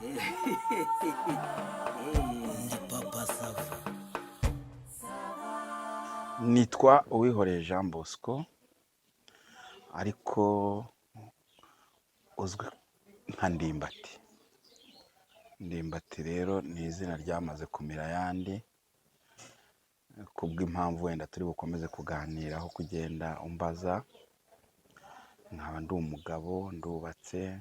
Ndi Papa Sava. Nitwa Uwihoreye Jean Bosco, ariko uzwi nka Ndimbati. Ndimbati rero ni izina ryamaze kumira ayandi, kubw'impamvu wenda turi bukomeze kuganiraho kugenda umbaza. Nkaba ndi umugabo, ndubatse,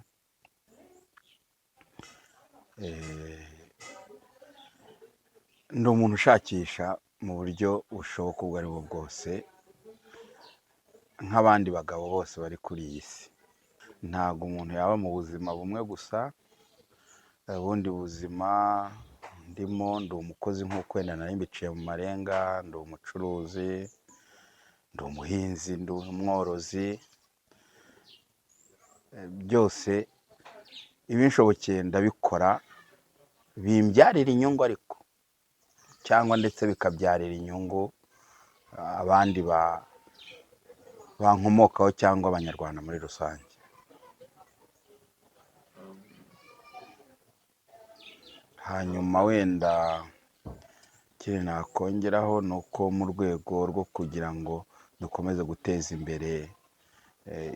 ndi umuntu ushakisha mu buryo bushoboka ubwo ari bwo bwose, nk'abandi bagabo bose bari kuri iyi si. Ntabwo umuntu yaba mu buzima bumwe gusa. Ubundi buzima ndimo, ndi umukozi nk'uko wenda nari mbiciye mu marenga, ndi umucuruzi, ndi umuhinzi, ndi umworozi. Byose ibinshobokeye ndabikora, bimbyarira inyungu ariko cyangwa ndetse bikabyarira inyungu abandi bankomokaho cyangwa Abanyarwanda muri rusange. Hanyuma wenda ikindi nakongeraho ni uko mu rwego rwo kugira ngo dukomeze guteza imbere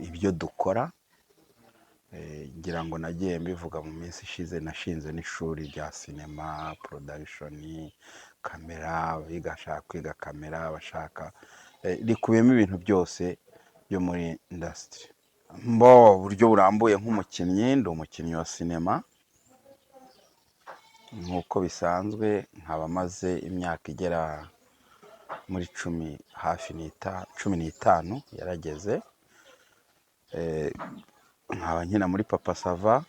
ibyo dukora, ngira ngo nagiye mbivuga mu minsi ishize, nashinze n'ishuri rya sinema, production, kamera, abiga bashaka kwiga kamera, bashaka, rikubiyemo ibintu byose byo muri industry. Mbo buryo burambuye nk'umukinnyi, ndi umukinnyi wa sinema nk'uko bisanzwe, nkaba maze imyaka igera muri 10, hafi 15 yarageze. Nkaba nkina muri Papa Sava,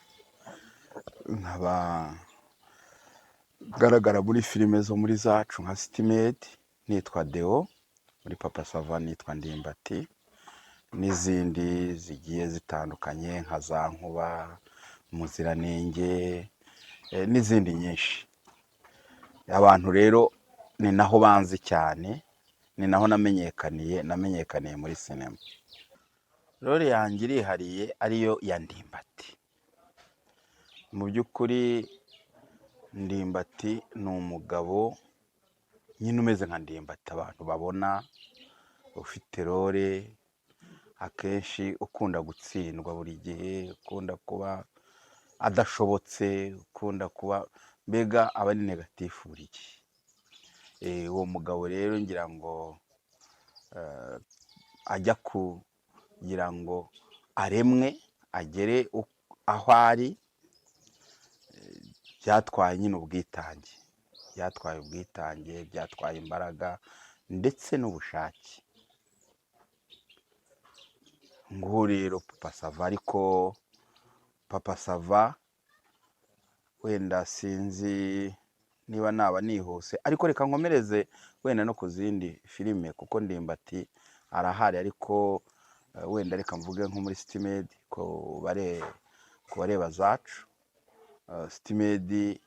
nkaba ngaragara muri filime zo muri zacu nka City Maid nitwa Deo, muri Papa Sava nitwa Ndimbati, n'izindi zigiye zitandukanye nka za Nkuba, Muziranenge, n'izindi nyinshi. Abantu rero ni naho banzi cyane, ni naho namenyekaniye, namenyekaniye muri sinema. Role yanjye irihariye, ariyo ya Ndimbati. Mu by'ukuri Ndimbati ni umugabo nyine umeze nka Ndimbati abantu babona, ufite role akenshi ukunda gutsindwa buri gihe, ukunda kuba adashobotse, ukunda kuba mbega aba ari négatif buri gihe. Uwo mugabo rero ngira ngo ajya kugira ngo aremwe agere aho ari, byatwaye nyine ubwitange, byatwaye ubwitange, byatwaye imbaraga ndetse n'ubushake. Nguwo rero Papa Sava. Ariko Papa Sava wenda sinzi niba naba nihuse, ariko reka nkomereze wenda no ku zindi filime, kuko Ndimbati arahari, ariko wenda reka mvuge nko muri City Maid, ku bareba zacu. City Maid,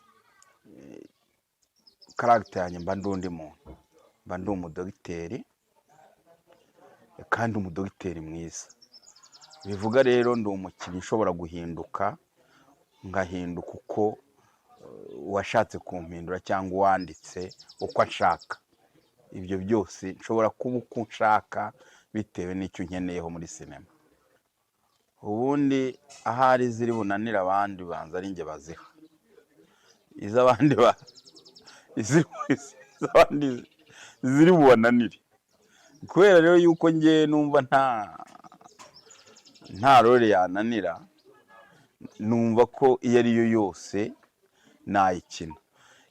character yanjye mba ndi undi muntu, mba ndi umudogiteri kandi umudogiteri mwiza. Bivuga rero ndi umukinnyi ushobora guhinduka, ngahinduka uko uwashatse kumpindura cyangwa uwanditse uko ashaka. Ibyo byose nshobora kuba uko nshaka bitewe n'icyo nkeneyeho muri sinema. Ubundi ahari ziri bunanire abandi, banza ari njye baziha. Iz'abandi iz'abandi ziri bubananire, kubera rero yuko njye numva nta role yananira, numva ko iyo ari yo yose nayikina.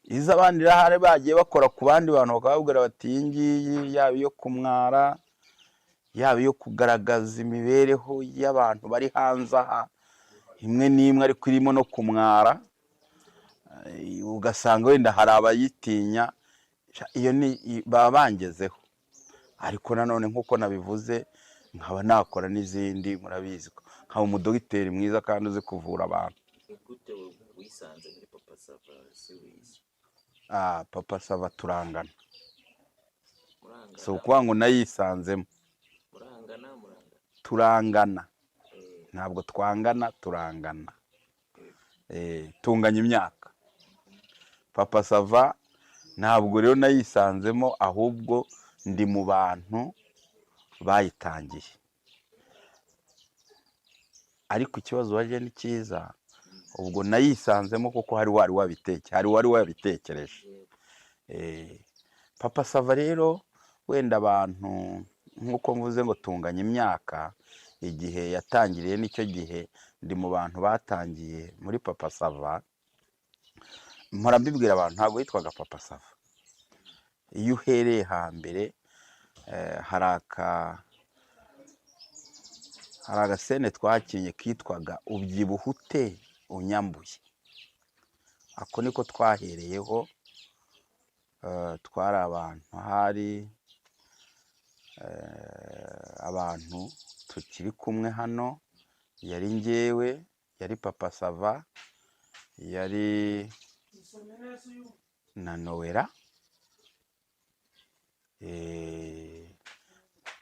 Iz'abandi irahari bagiye bakora ku bandi bantu, bakababwira bati iyi ngiyi, yaba iyo kumwara, yaba iyo kugaragaza imibereho y'abantu bari hanze aha, imwe n'imwe ariko irimo no kumwara, ugasanga wenda hari abayitinya. Iyo ni baba bangezeho. Ariko nanone nk'uko nabivuze, nkaba nakora n'izindi, murabizi ko nkaba umudogiteri mwiza kandi uzi kuvura abantu. Ni gute wisanze muri Papa Sava series? Ah, Papa Sava turangana. Murangana? Si ukuvuga ngo nayisanzemo. Murangana, murangana? Turangana, ntabwo twangana, turangana. Tunganya imyaka. Papa Sava ntabwo rero nayisanzemo, ahubwo ndi mu bantu bayitangiye. Ariko ikibazo waje ni cyiza, ubwo nayisanzemo kuko hari wari wabitekereje. Papa Sava rero, wenda abantu nk'uko mvuze ngo tunganya imyaka, igihe yatangiriye nicyo gihe ndi mu bantu batangiye muri Papa Sava. Mpora mbibwira abantu, ntabwo yitwaga Papa Sava. Iyo uhereye hambere, hari agasene twakinye kitwaga "Ubyibuha ute unyambuye". Ako niko twahereyeho. Twari abantu, hari abantu tukiri kumwe hano, yari njyewe, yari Papa Sava, yari na Nowera.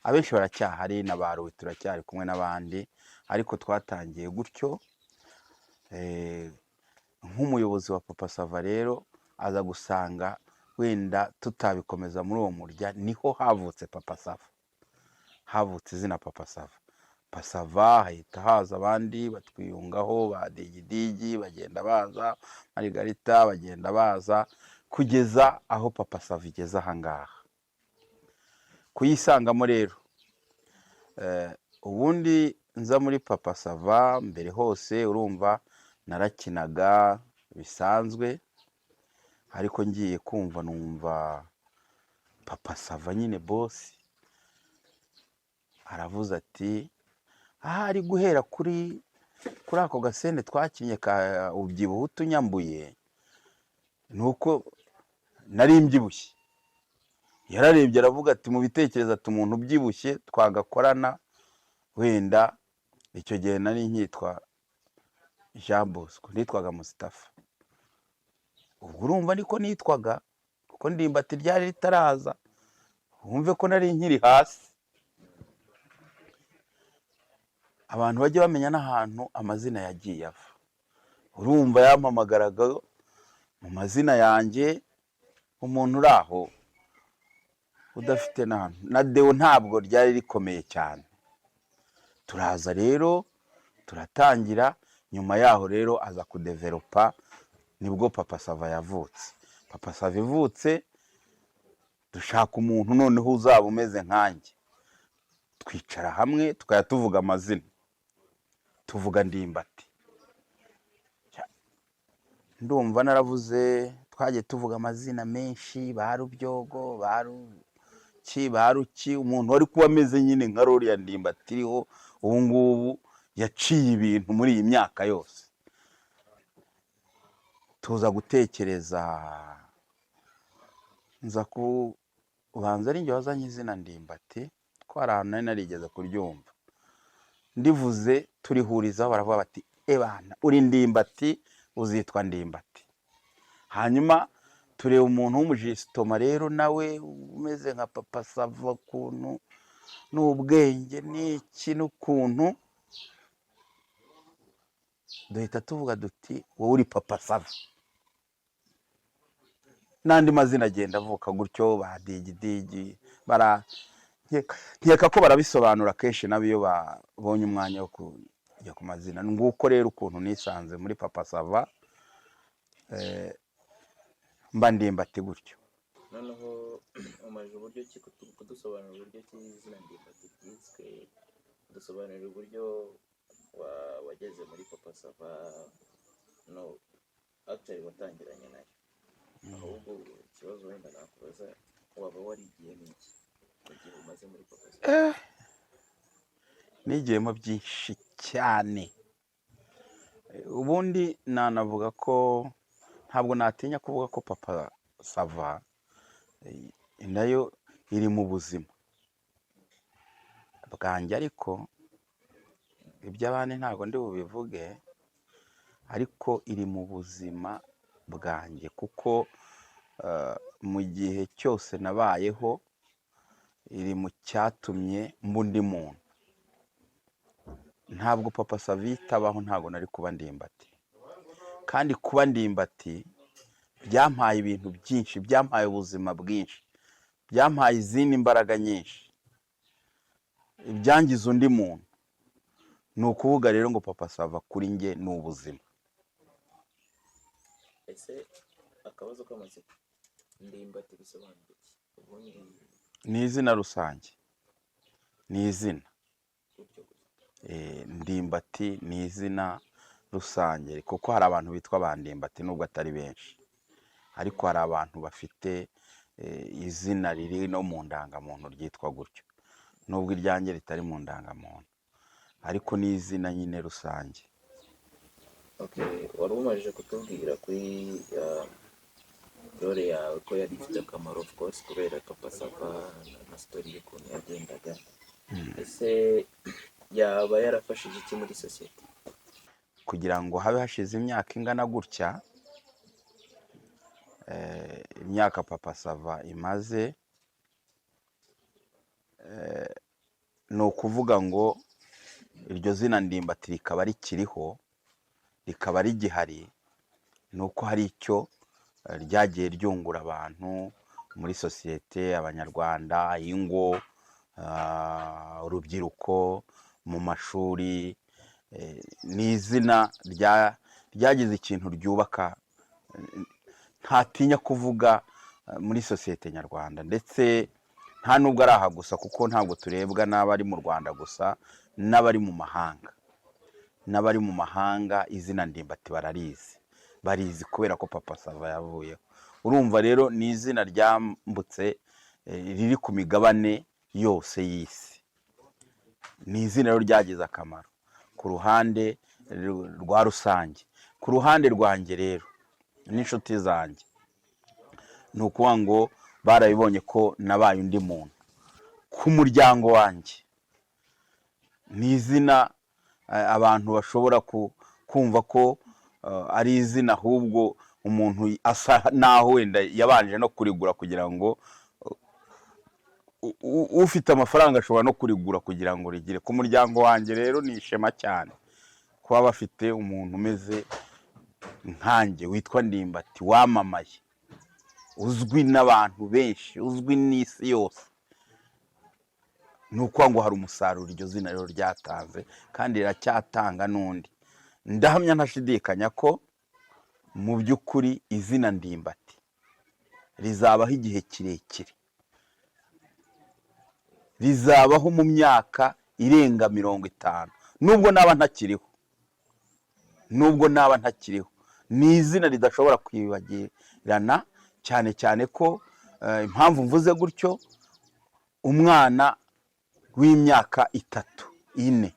Abenshi baracyahari, na ba Ruwi turacyari kumwe n'abandi, ariko twatangiye gutyo. Nk'umuyobozi wa Papa Sava rero aza gusanga wenda tutabikomeza muri uwo murya, niho havutse Papa Sava, havutse izina Papa Sava. Papa Sava hahita haza abandi batwiyungaho, ba Digidigi bagenda baza, Marigarita bagenda baza, kugeza aho Papa Sava igeze ahangaha. Kuyisangamo rero, ubundi nza muri Papa Sava mbere hose, urumva narakinaga bisanzwe, ariko ngiye kumva numva Papa Sava nyine, boss aravuze ati ahari guhera kuri ako gasene twakinye ka "Ubyibuha utunyambuye", ni uko nari mbyibushye. Yararebye aravuga ati, mu bitekerezo ati: "Umuntu ubyibushye twagakorana." Wenda icyo gihe nari nkitwa Jean Bosco, nitwaga Mustafa. Ubwo urumva niko nitwaga, kuko Ndimbati ryari ritaraza, wumve ko nari nkiri hasi. Abantu bajye bamenya n'ahantu amazina yagiye ava. Urumva yampamagaraga mu mazina yanjye, umuntu uri aho udafite n'ahantu na Deo ntabwo ryari rikomeye cyane. Turaza rero turatangira. Nyuma yaho rero aza kudevelopa, nibwo Papa Sava yavutse. Papa Sava ivutse, dushaka umuntu noneho uzaba umeze nkanjye, twicara hamwe tukajya tuvuga amazina, tuvuga Ndimbati. Ndumva naravuze, twagiye tuvuga amazina menshi, ba Rubyogo, ba Ruki, ba Ruki, umuntu wari kuba ameze nyine nka ruriya Ndimbati iriho ubu ngubu yaciye ibintu muri iyi myaka yose. Tuza gutekereza, nza kubanza ari njye wazanye izina Ndimbati, ko hari ahantu nari narigeze kuryumva ndivuze, turihurizaho, baravuga bati: "Ebana, uri Ndimbati, uzitwa Ndimbati." Hanyuma tureba umuntu w'umujisitoma rero nawe umeze nka Papa Sava ukuntu, n'ubwenge n'iki n'ukuntu, duhita tuvuga duti: "Wowe uri Papa Sava." N'andi mazina agenda avuka gutyo, ba Digidigi bara nkeka ko barabisobanura kenshi nabo iyo babonye umwanya wo kujya ku mazina. Nguko rero ukuntu nisanze muri Papa Sava, mba Ndimbati gutyo. Noneho umaze uburyo ki kudusobanurira uburyo ki izina Ndimbati ryiswe, dusobanurira uburyo wageze muri Papa Sava, no actually watangiranye nayo. Ahubwo ikibazo wenda nakubaza, waba warigiye n'iki mu gihe umaze muri Papa Sava? Nigiyemo byinshi cyane. Ubundi nanavuga ko ntabwo natinya kuvuga ko Papa Sava nayo iri mu buzima bwanjye, ariko iby'abandi ntabwo ndi bubivuge, ariko iri mu buzima bwanjye kuko mu gihe cyose nabayeho iri mu cyatumye mba undi muntu. Ntabwo Papa Sava itabaho ntabwo nari kuba Ndimbati. Kandi kuba Ndimbati byampaye ibintu byinshi, byampaye ubuzima bwinshi, byampaye izindi mbaraga nyinshi, ibyangiza undi muntu. Ni ukuvuga rero ngo Papa Sava kuri njye ni ubuzima. Ese akabazo k'amatsiko, Ndimbati bisobanura iki ubundi? Ni izina rusange, ni izina. Gutyo gusa? Ndimbati ni izina rusange kuko hari abantu bitwa ba Ndimbati, nubwo atari benshi, ariko hari abantu bafite izina riri no mu ndangamuntu ryitwa gutyo, nubwo iryanjye ritari mu ndangamuntu, ariko ni izina nyine rusange. Okay, wari umajije kutubwira kuri role yawe ko yari ifite akamaro, of course, kubera Papa Sava na story y'ukuntu yagendaga. Ese yaba yarafashije iki muri sosiyete? Kugira ngo habe hashize imyaka ingana gutya, imyaka Papa Sava imaze, ni ukuvuga ngo iryo zina Ndimbati rikaba rikiriho, rikaba rigihari, ni uko hari icyo ryagiye ryungura abantu muri sosiyete, Abanyarwanda, ingo, urubyiruko, mu mashuri. Ni izina ryagize ikintu ryubaka, ntatinya kuvuga, muri sosiyete nyarwanda. Ndetse nta nubwo ari aha gusa, kuko ntabwo turebwa n'abari mu Rwanda gusa, n'abari mu mahanga. N'abari mu mahanga izina Ndimbati bararizi, barizi kubera ko Papa Sava yavuyeho. Urumva rero ni izina ryambutse, riri ku migabane yose y'isi. Ni izina rero ryagize akamaro ku ruhande rwa rusange. Ku ruhande rwanjye rero n'inshuti zanjye, ni ukuvuga ngo barabibonye ko nabaye undi muntu. Ku muryango wanjye ni izina abantu bashobora kumva ko ari izina, ahubwo umuntu asa naho wenda yabanje no kurigura kugira ngo ufite amafaranga ashobora no kurigura kugira ngo rigire. Ku muryango wanjye rero ni ishema cyane kuba bafite umuntu umeze nkanjye witwa Ndimbati, wamamaye, uzwi n'abantu benshi, uzwi n'isi yose. Ni ukuvuga ngo hari umusaruro iryo zina rero ryatanze, kandi riracyatanga n'undi. Ndahamya ntashidikanya ko mu by'ukuri izina Ndimbati rizabaho igihe kirekire, rizabaho mu myaka irenga 50, nubwo naba ntakiriho. Nubwo naba ntakiriho, ni izina ridashobora kwibagirana, cyane cyane ko impamvu mvuze gutyo, umwana w'imyaka 3, 4,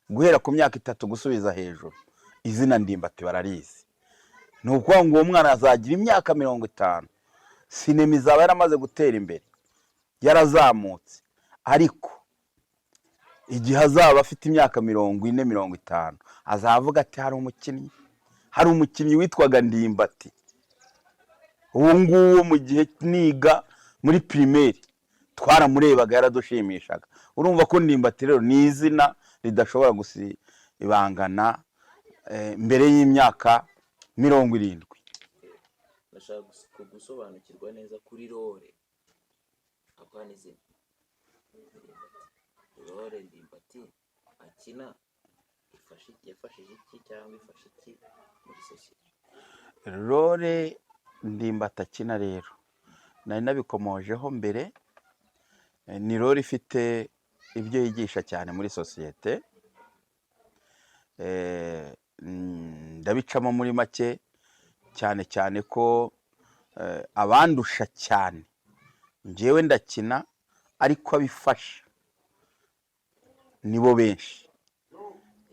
guhera ku myaka 3 gusubiza hejuru, izina Ndimbati bararizi. Ni ukuvuga ngo uwo mwana azagira imyaka 50, sinema izaba yaramaze gutera imbere, yarazamutse, ariko igihe azaba afite imyaka 40, 50, azavuga ati: Hari umukinnyi witwaga Ndimbati. Uwo nguwo mu gihe niga muri primaire twaramurebaga, yaradushimishaga." Urumva ko Ndimbati rero ni izina ridashobora gusibangana mbere y'imyaka 70. Ndashaka gusobanukirwa neza kuri role, apana izina Ndimbati. Role Ndimbati akina yafashije iki cyangwa ifasha iki muri sosiyete? Role Ndimbati akina rero, nari nabikomojeho mbere, ni role ifite ibyo yigisha cyane muri sosiyete. Ndabicamo muri make, cyane cyane ko abandusha cyane, njyewe ndakina ariko abifasha nibo benshi.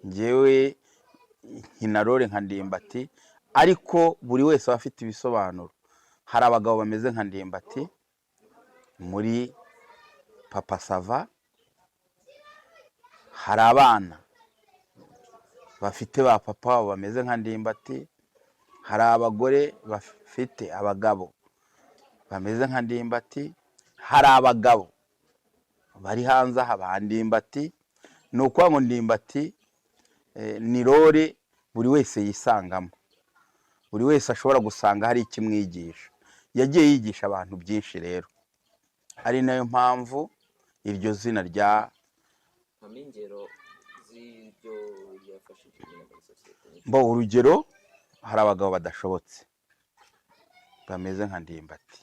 Njyewe nkina role nka Ndimbati, ariko buri wese aba afite ibisobanuro. Hari abagabo bameze nka Ndimbati muri Papa Sava, hari abana bafite ba papa wabo bameze nka Ndimbati, hari abagore bafite abagabo bameze nka Ndimbati, hari abagabo bari hanze aha ba Ndimbati. Ni ukuvuga ngo Ndimbati ni role buri wese yisangamo. Buri wese ashobora gusanga hari ikimwigisha. Yagiye yigisha abantu byinshi rero, ari nayo mpamvu iryo zina rya Mpamo ingero z'ibyo yafashije nyine muri sosiyete nyine. Mbo urugero, hari abagabo badashobotse bameze nka Ndimbati,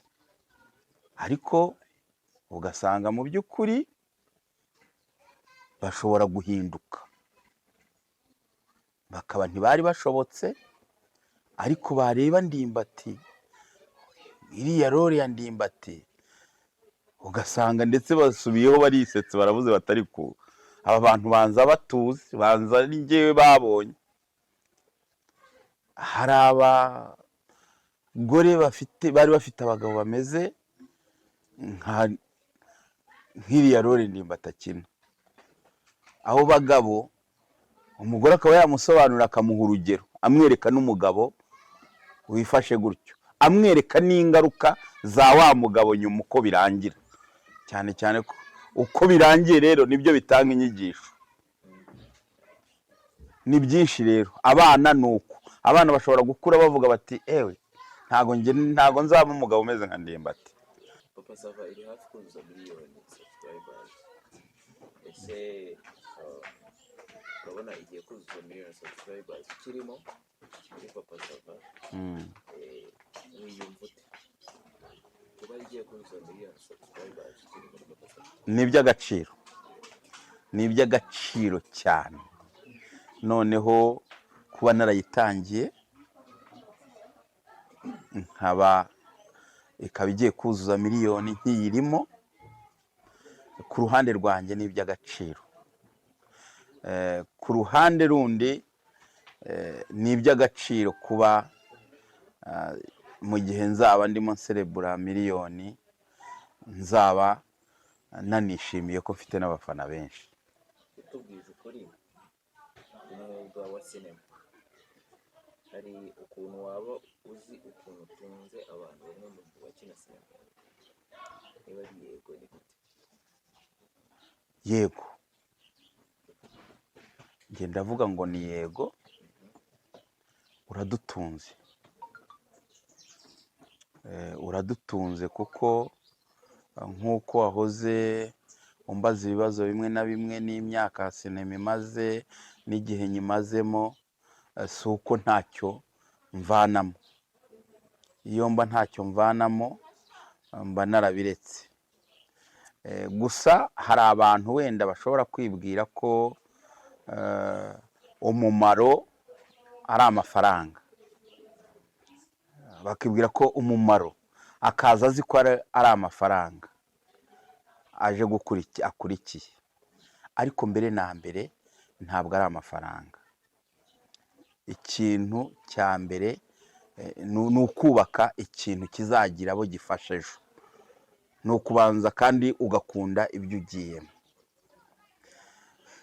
ariko ugasanga mu by'ukuri bashobora guhinduka bakaba ntibari bashobotse, ariko bareba Ndimbati, iriya role ya Ndimbati, ugasanga ndetse basubiyeho, barisetse, barabuze batari ku aba bantu banza batuzi, banza ari njyewe babonye. Hari abagore bafite, bari bafite abagabo bameze nk'iriya role Ndimbati akina. Abo bagabo umugore akaba yamusobanurira, akamuha urugero, amwereka n'umugabo wifashe gutyo, amwereka n'ingaruka za wa mugabo nyuma uko birangira. Cyane cyane ko uko birangiye rero nibyo bitanga inyigisho. Ni byinshi rero. Abana ni uko, abana bashobora gukura bavuga bati: "Ewe, ntago njye, ntago nzaba umugabo umeze nka Ndimbati." Papa Sava iri hafi kuzuza miliyoni subscribers. Ese urabona igiye kuzuza miliyoni subscribers kirimo muri Papa Sava, wiyumva ute kuba igiye kuzuza miliyoni subscribers kiri muri Papa Sava? Ni iby'agaciro, ni iby'agaciro cyane. Noneho kuba narayitangiye, nkaba ikaba igiye kuzuza miliyoni nkiyirimo, ku ruhande rwanjye ni iby'agaciro. Ku ruhande rundi, ni iby'agaciro kuba mu gihe nzaba ndimo nserebura miliyoni, nzaba nanishimiye ko mfite n'abafana benshi. Utubwije ukuri, umwuga wa sinema hari ukuntu waba uzi ukuntu utunze abantu bamwe mu bakina sinema? Niba ari yego, ni gute? Yego, njye ndavuga ngo ni yego, uradutunze. Uradutunze kuko nk'uko wahoze umbaza ibibazo bimwe na bimwe n'imyaka sinema imaze n'igihe nyimazemo, si uko ntacyo mvanamo. Iyo mba ntacyo mvanamo, mba narabiretse. Gusa hari abantu wenda bashobora kwibwira ko umumaro ari amafaranga, bakibwira ko umumaro, akaza azi ko ari amafaranga aje akurikiye, ariko mbere na mbere ntabwo ari amafaranga. Ikintu cya mbere ni ukubaka ikintu kizagira abo gifasha ejo, ni ukubanza kandi ugakunda ibyo ugiyemo.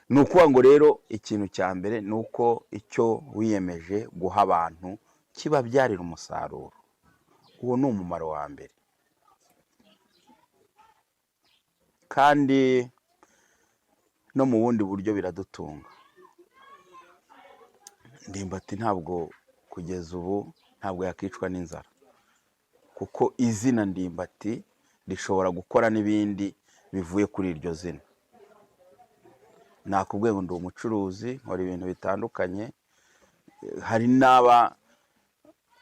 Ni ukuvuga ngo rero ikintu cya mbere ni uko icyo wiyemeje guha abantu kibabyarira umusaruro. Uwo ni umumaro wa mbere. Kandi no mu bundi buryo biradutunga. Ndimbati ntabwo kugeza ubu ntabwo yakicwa n'inzara, kuko izina Ndimbati rishobora gukora n'ibindi bivuye kuri iryo zina. Nakubwiye ngo ndi umucuruzi, nkora ibintu bitandukanye.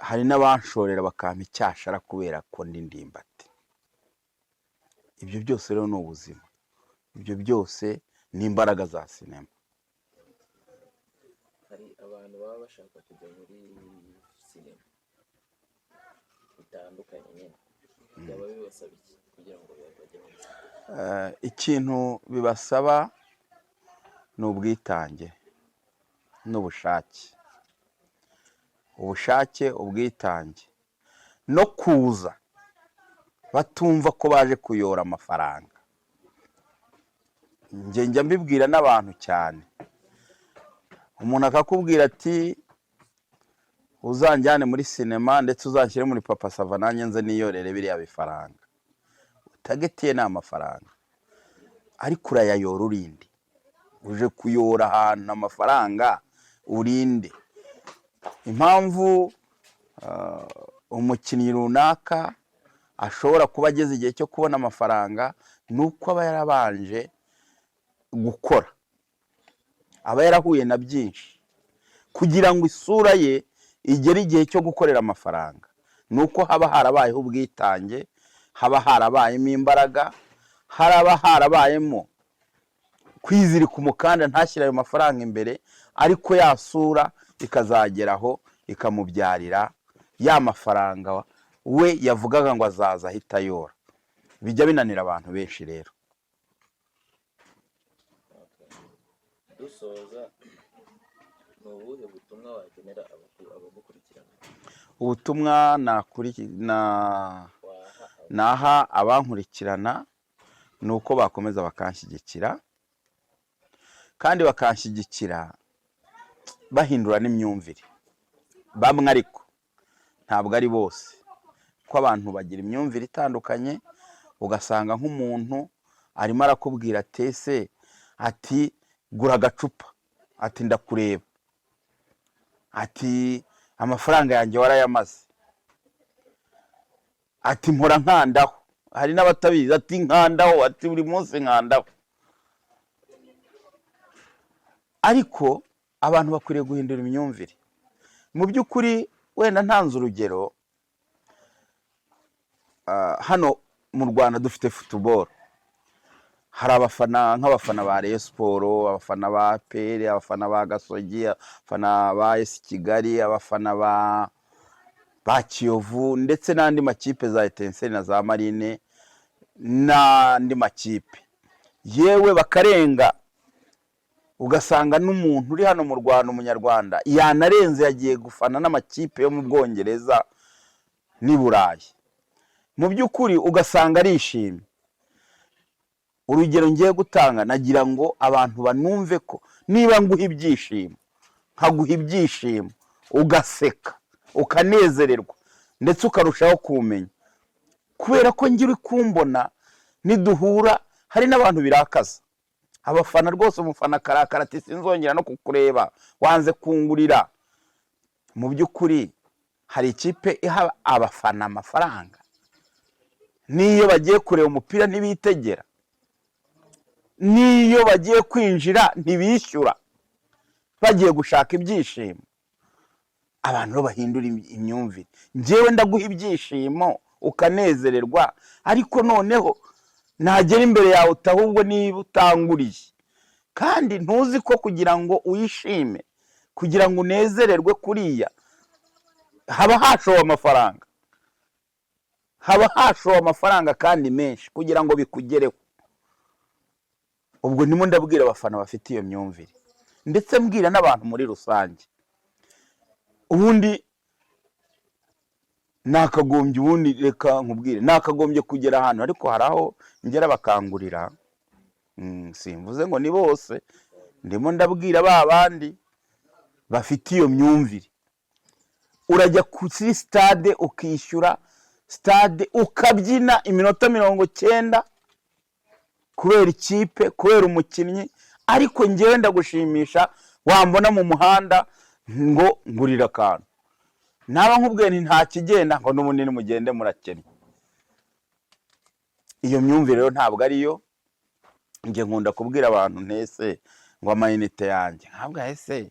Hari n'abanshorera bakampa icyashara kubera ko ndi Ndimbati. Ibyo byose rero ni ubuzima, ibyo byose ni imbaraga za sinema. Hari abantu baba bashaka kujya muri sinema bitandukanye nyine, byaba bibasaba iki kugira ngo bajye muri sinema? Ikintu bibasaba ni ubwitange n'ubushake, ubushake, ubwitange no kuza batumva ko baje kuyora amafaranga. Njye njya mbibwira n'abantu cyane, umuntu akakubwira ati: "Uzanjyane muri sinema, ndetse uzanshyire muri Papa Sava, nanjye nze niyorere biriya bifaranga." Target ye ni amafaranga, ariko urayayora urinde? Uje kuyora ahantu amafaranga urinde? Impamvu umukinnyi runaka ashobora kuba ageze igihe cyo kubona amafaranga, ni uko aba yarabanje gukora, aba yarahuye na byinshi kugira ngo isura ye igere igihe cyo gukorera amafaranga. Ni uko haba harabayeho ubwitange, haba harabayemo imbaraga, haraba harabayemo kwizirika umukanda, ntashyire ayo mafaranga imbere, ariko ya sura ikazageraho ikamubyarira ya mafaranga we yavugaga ngo azaza ahita ayora. Bijya binanira abantu benshi rero. Okay. Dusoza, ni ubuhe butumwa wagenera abagukurikirana? Ubutumwa na waha naha abankurikirana ni uko bakomeza bakanshyigikira, kandi bakanshyigikira bahindura n'imyumvire bamwe, ariko ntabwo ari bose, ko abantu bagira imyumvire itandukanye. Ugasanga nk'umuntu arimo arakubwira ati: "Ese," ati, "gura agacupa," ati, "ndakureba," ati, "amafaranga yanjye warayamaze," ati, "mpora nkandaho." Hari n'abatabizi, ati, "nkandaho," ati, "buri munsi nkandaho." Ariko abantu bakwiriye guhindura imyumvire. Mu by'ukuri, wenda ntanze urugero, hano mu Rwanda dufite football, hari abafana, nk'abafana ba Rayon Sport, abafana ba APR, abafana ba Gasogi, abafana ba AS Kigali, abafana ba Kiyovu, ndetse n'andi makipe za Etincelles na za Marine n'andi makipe, yewe bakarenga, ugasanga n'umuntu uri hano mu Rwanda, umunyarwanda, yanarenze, yagiye gufana n'amakipe yo mu Bwongereza n'i Burayi. Mu by'ukuri ugasanga arishimye. Urugero ngiye gutanga, nagira ngo abantu banumve ko niba nguha ibyishimo, nkaguha ibyishimo, ugaseka, ukanezererwa, ndetse ukarushaho kumenya kubera ko ngira kumbona niduhura. Hari n'abantu birakaza abafana rwose, umufana akarakara ati: "Sinzongera no kukureba, wanze kungurira." Mu by'ukuri hari ikipe iha abafana amafaranga? N'iyo bagiye kureba umupira ntibitegera, n'iyo bagiye kwinjira ntibishyura, bagiye gushaka ibyishimo. Abantu rero bahindura imyumvire. Njyewe ndaguha ibyishimo ukanezererwa, ariko noneho nagera imbere yawe uti: "Ahubwo niba utanguriye," kandi ntuzi ko kugira ngo uyishime, kugira ngo unezererwe kuriya, haba hashowe amafaranga, haba hashowe amafaranga kandi menshi kugira ngo bikugereho. Ubwo ndimo ndabwira abafana bafite iyo myumvire, ndetse mbwira n'abantu muri rusange. Ubundi nakagombye, ubundi reka nkubwire, nakagombye kugera ahantu, ariko hari aho ngera bakangurira. Simvuze ngo ni bose, ndimo ndabwira ba bandi bafite iyo myumvire. Urajya kuri stade, ukishyura stade, ukabyina iminota 90 kubera ikipe, kubera umukinnyi, ariko ngewe ndagushimisha, wambona mu muhanda ngo ngurira akantu, naba nkubwiye nti nta kigenda, ngo n'ubundi nimugende murakennye. Iyo myumvire rero ntabwo ariyo. Njye nkunda kubwira abantu ntese ngo amayinite yanjye ntabwo ese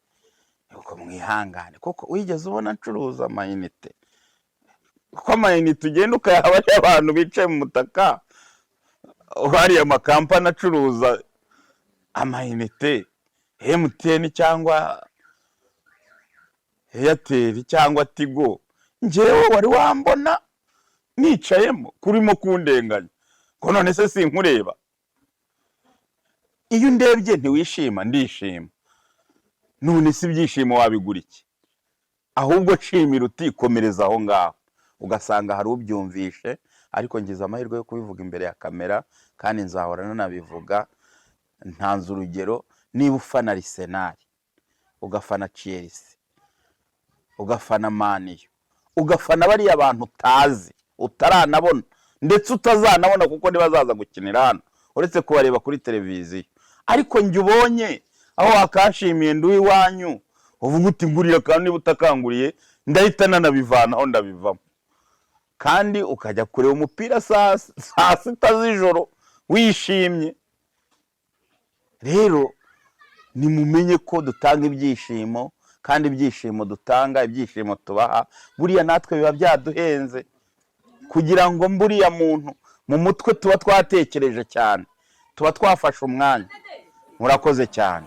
uko mwihangane, kuko wigeze ubona ncuruza amayinite? Kuko amayinite ugenda ukayaha bariya abantu bicaye mu mutaka, hariya amakampani acuruza amayinite, MTN cyangwa Airtel cyangwa Tigo, njyewe wari wambona nicayemo kurimo kundenganya ko? None se sinkureba? Iyo undebye ntiwishima? Ndishima. None se ibyishimo wabigura iki? Ahubwo nshimira utikomereza aho ngaho. Ugasanga hari ubyumvishe, ariko ngize amahirwe yo kubivuga imbere ya kamera, kandi nzahora nanabivuga. Ntanze urugero: niba ufana Arsenal, ugafana Chelsea, ugafana Man U, ugafana bariya bantu utazi, utaranabona, ndetse utazanabona, kuko ntibazaza gukinira hano uretse kubareba kuri televiziyo, ariko njye ubonye aho wakashimiye ndi iwanyu, uvuga uti: "Ngurira," kandi niba utakanguriye Ndahita nanabivanaho, ndabivamo. Kandi ukajya kureba umupira saa 6 z'ijoro wishimye. Rero nimumenye ko dutanga ibyishimo, kandi ibyishimo dutanga, ibyishimo tubaha, buriya natwe biba byaduhenze kugira ngo mburiya muntu mu mutwe tuba twatekereje cyane, tuba twafashe umwanya. Murakoze cyane.